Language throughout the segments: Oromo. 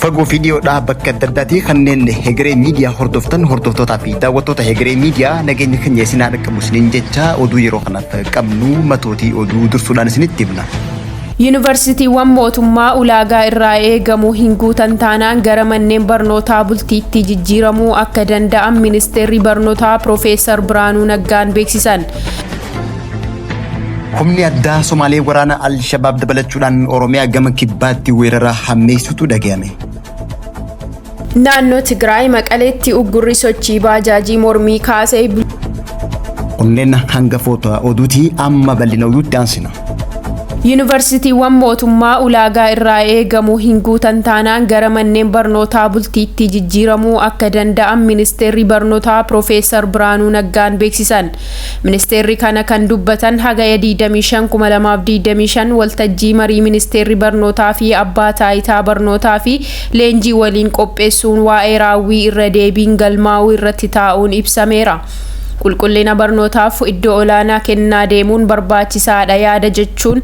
Fagoo fi dhiyoodhaa bakka adda addaatii kanneen Hegeree Miidiyaa hordoftan hordoftootaa fi daawwattoota Hegeree Miidiyaa nageenya keenya isin haa dhaqqabu isiniin jecha oduu yeroo kanaaf qabnu matootii oduu dursuudhaan isinitti himna. Yuunivarsiitiiwwan mootummaa ulaagaa irraa eegamu hin guutan taanaan gara manneen barnootaa bultiitti jijjiiramuu akka danda'an Ministeerri Barnootaa Piroofeesar Birhaanuu Naggaan beeksisan. Humni addaa Somaalee waraana Al-Shabaab dabalachuudhaan Oromiyaa gama kibbaatti weerara hammeessutu dhaga'ame. Naannoo Tigraay Maqaleetti uggurri sochii baajaajii mormii kaase. Kunneen hangafoota oduuti amma bal'ina oduutti aansina. Yuunivarsiitiiwwan mootummaa ulaagaa irraa eegamu hin guutan taanaan gara manneen barnootaa bultiitti jijjiiramuu akka danda'an Ministeerri Barnootaa Piroofeesar Birhaanuu Naggaan beeksisan. Ministeerri kana kan dubbatan Hagaya 25, 2025 waltajjii marii Ministeerri Barnootaa fi Abbaa Taayitaa Barnootaa fi Leenjii waliin qopheessuun waa'ee raawwii irra deebiin galmaa'uu irratti taa'uun ibsameera. Qulqullina barnootaaf iddoo olaanaa kennaa deemuun barbaachisaadha yaada jechuun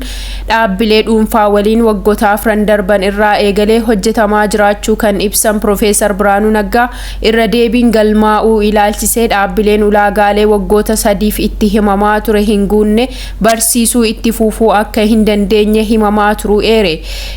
dhaabbilee dhuunfaa waliin waggoota afran darban irraa eegalee hojjetamaa jiraachuu kan ibsan Piroofeesar Birhaanuu Naggaa irra deebiin galmaa'uu ilaalchisee dhaabbileen ulaagaalee waggoota sadiif itti himamaa ture hin guunne barsiisuu itti fufuu akka hin dandeenye himamaa turuu eere.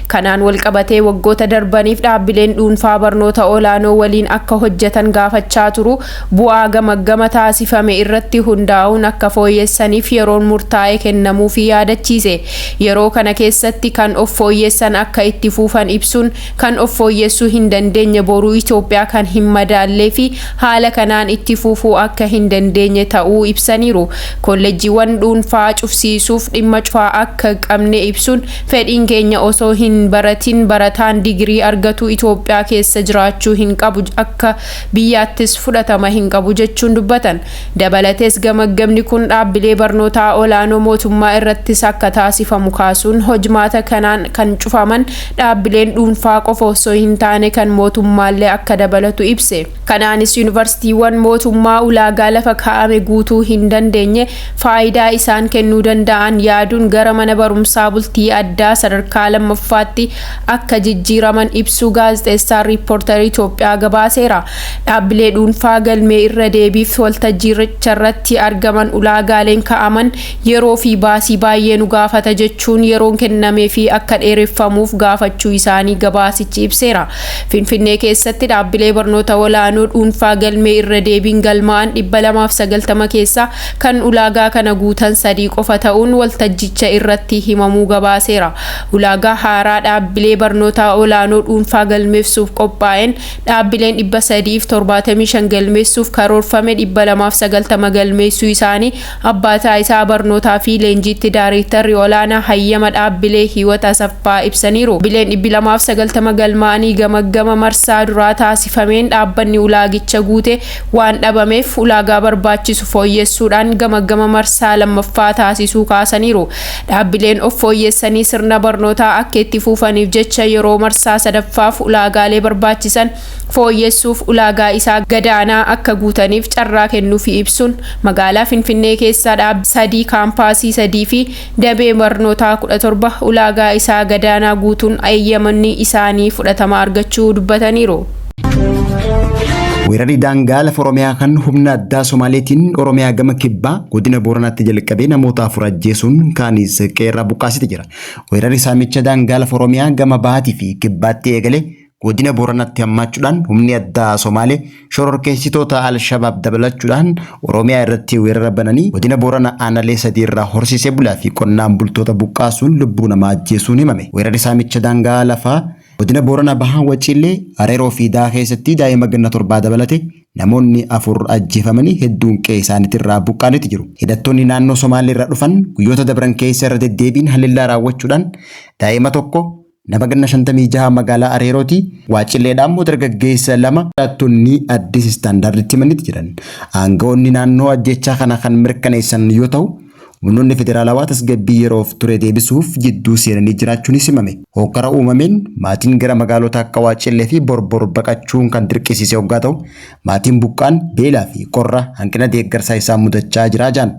Kanaan walqabatee waggoota darbaniif dhaabbileen dhuunfaa barnoota olaanoo waliin akka hojjetan gaafachaa turu bu'aa gamaggama taasifame irratti hundaa'uun akka fooyyessaniif yeroon murtaa'e kennamuufii yaadachiise. Yeroo kana keessatti kan of fooyyessan akka itti fuufan ibsuun kan of fooyyessuu hin dandeenye boruu Itoophiyaa kan hin madaallee fi haala kanaan itti fufuu akka hin dandeenye ta'uu ibsaniiru. Kolleejjiiwwan dhuunfaa cufsiisuuf dhimma cufaa akka qabne ibsuun fedhiin keenya osoo hin baratin barataan digirii argatu Itoophiyaa keessa jiraachuu hin qabu akka biyyaattis fudhatama hin qabu jechuun dubbatan. Dabalatees gamaggamni kun dhaabbilee barnootaa olaanoo mootummaa irrattis akka taasifamu kaasuun hojmaata kanaan kan cufaman dhaabbileen dhuunfaa qofa osoo hin taane kan mootummaallee akka dabalatu ibse. Kanaanis yuunivarsiitiiwwan mootummaa ulaagaa lafa kaa'ame guutuu hin dandeenye faayidaa isaan kennuu danda'an yaaduun gara mana barumsaa bultii addaa sadarkaa lammaffaatti akka jijjiiraman ibsuu gaazexeessaan Riippoortarii Itoophiyaa gabaaseera. Dhaabbilee dhuunfaa galmee irra deebiif waltajjiicharratti argaman ulaagaaleen kaa'aman yeroo fi baasii baay'ee nu gaafata jechuun yeroon kennamee fi akka dheereffamuuf gaafachuu isaanii gabaasichi ibseera. Finfinnee keessatti dhaabbilee barnoota olaanoo dhuunfaa galmee irra deebiin galmaa'an 290 keessaa kan ulaagaa kana guutan 3 qofa ta'uun waltajjicha irratti himamuu gabaaseera. Ulaagaa haaraa dhaabbilee barnoota olaanoo dhuunfaa galmeessuuf qophaa'een dhaabbileen 375 galmeessuuf karoorfame 290 galmeessuu isaanii Abbaa Taayitaa Barnootaa fi Leenjiitti Daareektarri Olaanaa Hayyama Dhaabbilee Hiwat Asaffaa ibsaniiru. Dhaabbileen 290 galmaa'anii gamaggama marsaa duraa taasifameen dhaabbanni ulaagicha guute waan dhabameef ulaagaa barbaachisu fooyyessuudhaan gamaggama marsaa lammaffaa taasisuu kaasaniiru. Dhaabbileen of fooyyessanii sirna barnootaa akka itti fufaniif jecha yeroo marsaa sadaffaaf ulaagaalee barbaachisan fooyyessuuf ulaagaa isaa gadaanaa akka guutaniif carraa kennuufii ibsuun magaalaa Finfinnee keessaa dhaab 3 kaampaasii 3 fi damee barnootaa 17 ulaagaa isaa gadaanaa guutuun eeyyamni isaanii fudhatama argachuu dubbataniiru. Weerarri daangaa lafa Oromiyaa kan humna addaa Somaaleetiin Oromiyaa gama kibbaa godina Booranaatti jalqabee namoota 4 ajjeesuun kaanis qe'eerraa buqqaasite jira. Weerarri saamicha daangaa lafa Oromiyaa gama bahaatii fi kibbaatti eegale godina Booranatti hammaachuudhaan humni addaa Somaalee shororkeessitoota Al-Shabaab dabalachuudhaan Oromiyaa irratti weerara bananii godina Boorana aanalee 3 irraa horsiisee bulaa fi qonnaan bultoota buqqaasuun lubbuu namaa ajjeesuun himame. Weerarri saamicha daangaa lafaa godina Boorana Bahaa Waciillee, Areeroo fi Daa keessatti daa'ima ganna 7 dabalate namoonni 4 ajjeefamanii hedduun qe'ee isaaniitirraa buqqaaniiti jiru. Hidhattoonni naannoo Somaalee irraa dhufan guyyoota dabran keessa irra deddeebiin haleellaa raawwachuudhaan daa'ima tokko nama ganna 56 magaalaa Areerooti, Waacilleedhaa immoo dargaggeessa 2 jiraattonni Addis Standarditti himaniiti jiran. Aanga'oonni naannoo ajjeechaa kana kan mirkaneessan yoo ta'u, Humnoonni federaalawaa tasgabbii yeroof ture deebisuuf jidduu seenanii jiraachuunis himame. Hookkara uumameen maatiin gara magaalota akka Waacillee fi Borbor baqachuun kan dirqisiise hoggaa ta'u, maatiin buqqaan beelaa fi qorra hanqina deeggarsaa isaan mudachaa jiraa jaan.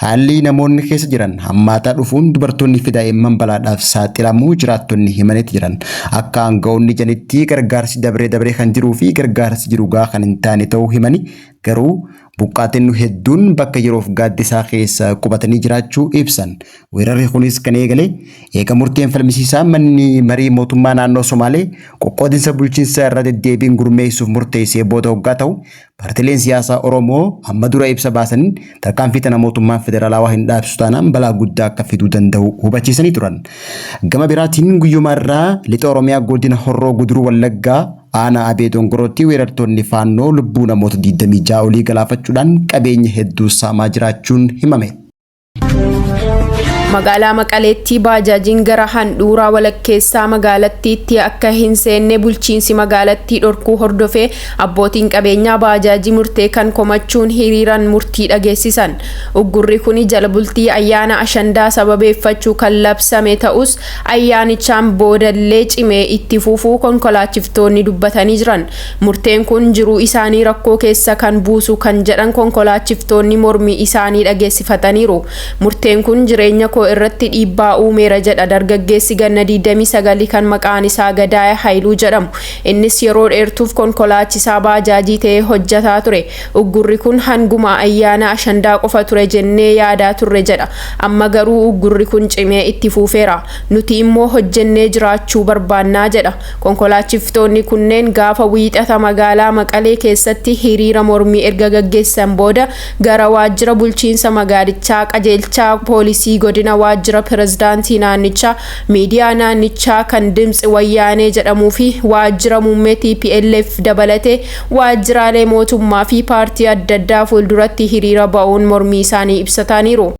Haalli namoonni keessa jiran hammaataa dhufuun dubartoonni fi daa'imman balaadhaaf saaxilamuu jiraattonni himaniiti jiran. Akka aanga'oonni janitti gargaarsi dabree dabree kan jiruu fi gargaarsi jiru gahaa kan hin taane ta'uu himani, garuu buqqaatonni hedduun bakka yeroof gaaddisaa keessa qubatanii jiraachuu ibsan. Weerarri kunis kan eegale eega murteen falmisiisaa manni marii mootummaa naannoo Somaalee qoqqoodinsa bulchiinsa irra deddeebiin gurmeessuuf murteessee booda hoggaa ta'u, paartileen siyaasaa Oromoo amma dura ibsa baasaniin tarkaanfii tana mootummaan federaalawaa hin dhaabsisu taanaan balaa guddaa akka fiduu danda'u hubachiisanii turan. Gama biraatiin guyyuma irraa lixa Oromiyaa godina Horroo Guduruu Wallaggaa aanaa Abee Dongorootti weerartoonni Faannoo lubbuu namoota 26 olii galaafachuudhaan qabeenya hedduu saamaa jiraachuun himame. Magaalaa Maqaleetti baajaajiin gara handhuuraa walakkeessaa magaalattiitti akka hin seenne bulchiinsi magaalattii dhorkuu hordofee abbootiin qabeenyaa baajaajii murtee kan komachuun hiriiran murtii dhageessisan. Uggurri kun jala bultii ayyaana Ashandaa sababeeffachuu kan labsame ta'us, ayyaanichaan boodallee cimee itti fufuu konkolaachiftoonni dubbatanii jiran. Murteen kun jiruu isaanii rakkoo keessa kan buusu kan jedhan konkolaachiftoonni mormii isaanii dhageessifataniiru. Murteen kun jireenya koo irratti dhiibbaa uumeera jedha dargaggeessi ganna 29 kan maqaan isaa Gadaaya Haayiluu jedhamu. Innis yeroo dheertuuf konkolaachisaa baajaajii ta'ee hojjataa ture. Uggurri kun hanguma ayyaana Ashandaa qofa ture jennee yaadaa turre jedha. Amma garuu uggurri kun cimee itti fufeera. Nuti immoo hojjennee jiraachuu barbaannaa jedha. Konkolaachiftoonni kunneen gaafa Wiixata magaalaa Maqalee keessatti hiriira mormii erga gaggeessan booda gara waajjira bulchiinsa magaalichaa, qajeelchaa poolisii godina, waajjira pirezidaantii naannichaa, miidiyaa naannichaa kan Dimtsi Wayyaanee jedhamuu fi waajjira muummee TPLF dabalatee waajjiraalee mootummaa fi paartii adda addaa fuulduratti hiriira ba'uun mormii isaanii ibsataniiru.